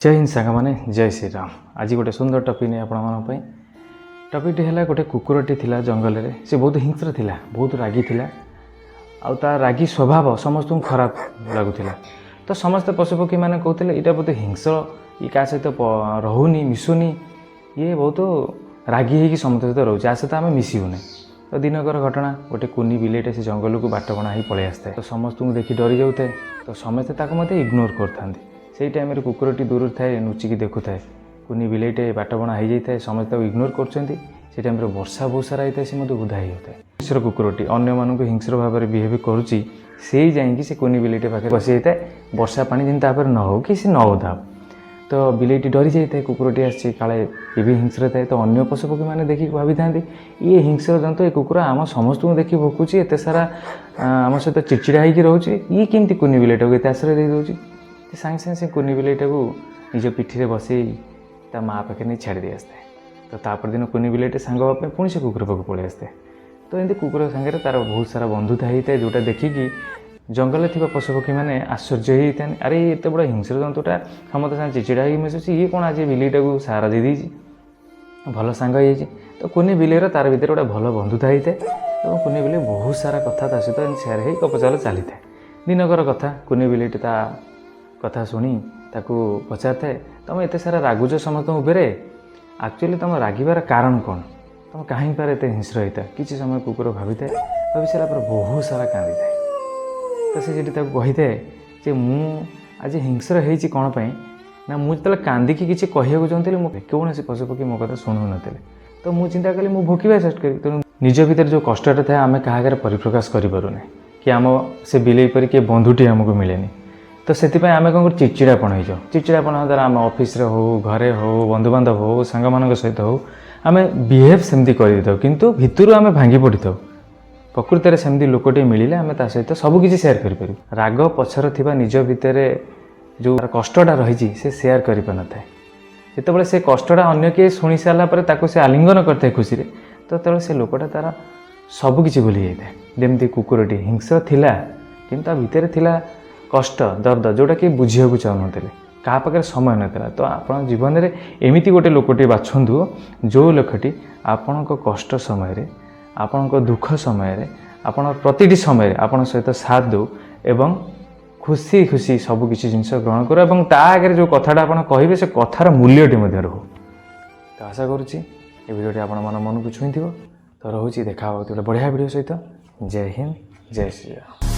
ଜୟ ହିନ୍ଦ ସାଙ୍ଗମାନେ, ଜୟ ଶ୍ରୀରାମ। ଆଜି ଗୋଟେ ସୁନ୍ଦର ଟପିକ୍ ନେଇ ଆପଣମାନଙ୍କ ପାଇଁ। ଟପିକ୍ଟି ହେଲା, ଗୋଟେ କୁକୁରଟି ଥିଲା ଜଙ୍ଗଲରେ। ସେ ବହୁତ ହିଂସ୍ର ଥିଲା, ବହୁତ ରାଗି ଥିଲା ଆଉ ତା ରାଗି ସ୍ୱଭାବ ସମସ୍ତଙ୍କୁ ଖରାପ ଲାଗୁଥିଲା। ତ ସମସ୍ତେ ପଶୁପକ୍ଷୀମାନେ କହୁଥିଲେ, ଏଇଟା ବୋଧେ ହିଂସ୍ର, ଇଏ କାହା ସହିତ ରହୁନି, ମିଶୁନି, ଇଏ ବହୁତ ରାଗି ହେଇକି ସମସ୍ତଙ୍କ ସହିତ ରହୁଛି, ଆ ସହିତ ଆମେ ମିଶିବୁନି। ତ ଦିନକର ଘଟଣା, ଗୋଟେ କୁନି ବିଲେଇଟେ ସେ ଜଙ୍ଗଲକୁ ବାଟବଣା ହେଇ ପଳେଇ ଆସିଥାଏ। ତ ସମସ୍ତଙ୍କୁ ଦେଖି ଡରି ଯାଉଥାଏ। ତ ସମସ୍ତେ ତାକୁ ମଧ୍ୟ ଇଗ୍ନୋର କରିଥାନ୍ତି। ସେଇ ଟାଇମ୍ରେ କୁକୁରଟି ଦୂରରେ ଥାଏ, ଲୁଚିକି ଦେଖୁଥାଏ। କୁନି ବିଲେଇଟେ ବାଟବଣା ହେଇଯାଇଥାଏ, ସମସ୍ତେ ତାକୁ ଇଗ୍ନୋର କରୁଛନ୍ତି। ସେ ଟାଇମ୍ରେ ବର୍ଷା ବହୁତ ସାରା ହେଇଥାଏ, ସେ ମଧ୍ୟ ଓଦା ହେଇଯାଉଥାଏ। ହିଂସ୍ର କୁକୁରଟି ଅନ୍ୟମାନଙ୍କୁ ହିଂସ୍ର ଭାବରେ ବିହେଭ୍ କରୁଛି, ସେଇ ଯାଇକି ସେ କୁନି ବିଲେଇଟି ପାଖରେ ବସିଯାଇଥାଏ, ବର୍ଷା ପାଣି ଯେମିତି ତା ଉପରେ ନ ହଉ କି ସେ ନ ଓଦା ହଉ। ତ ବିଲେଇଟି ଡରି ଯାଇଥାଏ, କୁକୁରଟି ଆସିଛି, କାଳେ ଏ ବି ହିଂସ୍ର ଥାଏ। ତ ଅନ୍ୟ ପଶୁପକ୍ଷୀମାନେ ଦେଖିକି ଭାବିଥାନ୍ତି, ଇଏ ହିଂସ୍ର ଜନ୍ତୁ, ଏ କୁକୁର ଆମ ସମସ୍ତଙ୍କୁ ଦେଖି ଭୁକୁଛି, ଏତେ ସାରା ଆମ ସହିତ ଚିଡ଼ଚିଡ଼ା ହେଇକି ରହୁଛି, ଇଏ କେମିତି କୁନି ବିଲେଇଟାକୁ ଏତେ ଆଶ୍ରୟ ଦେଇଦେଉଛି? ସେ ସାଙ୍ଗେ ସାଙ୍ଗେ ସେ କୁନି ବିଲେଇଟାକୁ ନିଜ ପିଠିରେ ବସେଇ ତା ମା' ପାଖରେ ନେଇ ଛାଡ଼ି ଦେଇ ଆସିଥାଏ। ତ ତାପରଦିନ କୁନି ବିଲେଇଟେ ସାଙ୍ଗ ହେବା ପାଇଁ ପୁଣି ସେ କୁକୁର ପାଖକୁ ପଳେଇ ଆସିଥାଏ। ତ ଏମିତି କୁକୁର ସାଙ୍ଗରେ ତା'ର ବହୁତ ସାରା ବନ୍ଧୁତା ହେଇଥାଏ, ଯେଉଁଟା ଦେଖିକି ଜଙ୍ଗଲରେ ଥିବା ପଶୁପକ୍ଷୀମାନେ ଆଶ୍ଚର୍ଯ୍ୟ ହେଇଯାଇଥାନ୍ତି। ଆରେ, ଇଏ ଏତେ ବଡ଼ ହିଂସ୍ର ଜନ୍ତୁଟା ସମସ୍ତେ ସାଙ୍ଗେ ଚିଡ଼ଚିଡ଼ା ହେଇକି ମିଶୁଛି, ଇଏ କ'ଣ ଆଜି ବିଲେଇଟାକୁ ସାହାରା ଦେଇଦେଇଛି, ଭଲ ସାଙ୍ଗ ହେଇଯାଇଛି? ତ କୁନି ବିଲେଇର ତାର ଭିତରେ ଗୋଟେ ଭଲ ବନ୍ଧୁତା ହେଇଥାଏ ଏବଂ କୁନି ବିଲେଇ ବହୁତ ସାରା କଥା ତା ସହିତ ଏମିତି ସେୟାର ହେଇ ଗପଚାଲ ଚାଲିଥାଏ। ଦିନକର କଥା, କୁନି ବିଲେଇଟି ତା କଥା ଶୁଣି ତାକୁ ପଚାରିଥାଏ, ତୁମେ ଏତେ ସାରା ରାଗୁଛ ସମସ୍ତଙ୍କ ଉପରେ, ଆକ୍ଚୁଆଲି ତୁମ ରାଗିବାର କାରଣ କ'ଣ? ତୁମେ କାହିଁକି ପାରେ ଏତେ ହିଂସ୍ର ହେଇଥାଏ? କିଛି ସମୟ କୁକୁର ଭାବିଥାଏ। ଭାବି ସାରିଲା ପରେ ବହୁତ ସାରା କାନ୍ଦିଥାଏ। ତ ସେ ସେଠି ତାକୁ କହିଥାଏ ଯେ ମୁଁ ଆଜି ହିଂସ୍ର ହେଇଛି କ'ଣ ପାଇଁ ନା, ମୁଁ ଯେତେବେଳେ କାନ୍ଦିକି କିଛି କହିବାକୁ ଚାହୁଁଥିଲି, ମୁଁ କୌଣସି ପଶୁପକ୍ଷୀ ମୋ କଥା ଶୁଣୁନଥିଲେ। ତ ମୁଁ ଚିନ୍ତା କଲି, ମୁଁ ଭୁକିବା ଷ୍ଟାର୍ଟ କରିବି। ତେଣୁ ନିଜ ଭିତରେ ଯେଉଁ କଷ୍ଟଟା ଥାଏ, ଆମେ କାହା ଆଗରେ ପରିପ୍ରକାଶ କରିପାରୁନେ କି ଆମ ସେ ବିଲେଇ ପରି କିଏ ବନ୍ଧୁଟି ଆମକୁ ମିଳେନି। ତ ସେଥିପାଇଁ ଆମେ କ'ଣ କରୁ? ଚିଡ଼ଚିଡ଼ାପଣ ହେଇଯାଉ। ଚିଡ଼ଚିଡ଼ାପଣ ଦ୍ୱାରା ଆମ ଅଫିସରେ ହଉ, ଘରେ ହଉ, ବନ୍ଧୁବାନ୍ଧବ ହଉ, ସାଙ୍ଗମାନଙ୍କ ସହିତ ହଉ, ଆମେ ବିହେଭ୍ ସେମିତି କରିଦେଇଥାଉ, କିନ୍ତୁ ଭିତରୁ ଆମେ ଭାଙ୍ଗି ପଡ଼ିଥାଉ। ପ୍ରକୃତରେ ସେମିତି ଲୋକଟିଏ ମିଳିଲେ ଆମେ ତା ସହିତ ସବୁ କିଛି ସେୟାର କରିପାରିବୁ। ରାଗ ପଛରେ ଥିବା ନିଜ ଭିତରେ ଯେଉଁ ତାର କଷ୍ଟଟା ରହିଛି, ସେ ସେୟାର କରିପାରିନଥାଏ। ଯେତେବେଳେ ସେ କଷ୍ଟଟା ଅନ୍ୟ କିଏ ଶୁଣି ସାରିଲା ପରେ ତାକୁ ସେ ଆଲିଙ୍ଗନ କରିଥାଏ ଖୁସିରେ, ତ ସେତେବେଳେ ସେ ଲୋକଟା ତାର ସବୁ କିଛି ଭୁଲି ଯାଇଥାଏ। ଯେମିତି କୁକୁରଟି ହିଂସ୍ର ଥିଲା, କିନ୍ତୁ ତା ଭିତରେ ଥିଲା କଷ୍ଟ, ଦର୍ଦ, ଯେଉଁଟା କି ବୁଝିବାକୁ ଚାହୁଁନଥିଲେ, କାହା ପାଖରେ ସମୟ ନଥିଲା। ତ ଆପଣ ଜୀବନରେ ଏମିତି ଗୋଟେ ଲୋକଟି ବାଛନ୍ତୁ, ଯେଉଁ ଲୋକଟି ଆପଣଙ୍କ କଷ୍ଟ ସମୟରେ, ଆପଣଙ୍କ ଦୁଃଖ ସମୟରେ, ଆପଣ ପ୍ରତିଟି ସମୟରେ ଆପଣଙ୍କ ସହିତ ସାଥ ଦେଉ ଏବଂ ଖୁସି ଖୁସି ସବୁ କିଛି ଜିନିଷ ଗ୍ରହଣ କରୁ ଏବଂ ତା ଆଗରେ ଯେଉଁ କଥାଟା ଆପଣ କହିବେ, ସେ କଥାର ମୂଲ୍ୟଟି ମଧ୍ୟ ରହୁ। ତ ଆଶା କରୁଛି ଏ ଭିଡ଼ିଓଟି ଆପଣମାନଙ୍କ ମନକୁ ଛୁଇଁଥିବ। ତ ରହୁଛି, ଦେଖା ହେବ ଗୋଟେ ବଢ଼ିଆ ଭିଡ଼ିଓ ସହିତ। ଜୟ ହିନ୍ଦ, ଜୟ ଶ୍ରୀରାମ।